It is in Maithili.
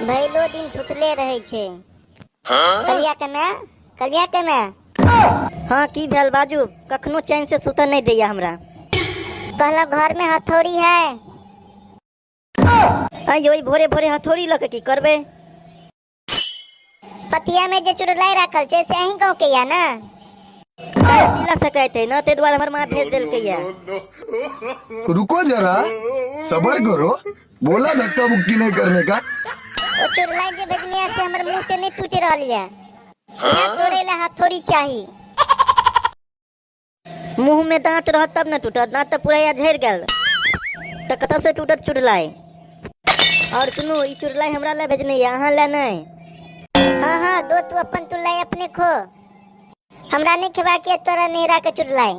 भैलो दिन थुथले रहै छै। कलिया के माय, कलिया के माय। हाँ, की भेल बाजू? कखनो चैन से सुतऽ नहि दैया हमरा। कहलहुँ घर में हथौड़ी है? आइयो, ई भोरे भोरे हथौड़ी लऽ के की करबै? पतिया में जे चुड़लाई राखल छै से अहीं गाँव के या ना? तिला सकराइत है ना, ताहि दुआरे हमर माँ भेज देलकै या। रुको जरा, सबर करो, बोला धक्का मुक्की नहीं करने का। ओ चुड़लाई जे भेजने से हमर मुंह से नहीं टूट रहल या, हमरा तोड़े ला हथौड़ी चाही। मुंह में दांत रहत तब न टूटत, दांत तऽ पूरा या झड़ि गेल तऽ कतऽ से टूटत चुड़लाई? और सुनू, ई चुड़लाई हमरा लए भेजने या, अहाँ लए नहि। हाँ हाँ, दो तू अपन चुड़लाई अपने खो, हमरा नहीं खेबा के तोरा नेहरा के चुड़लाई।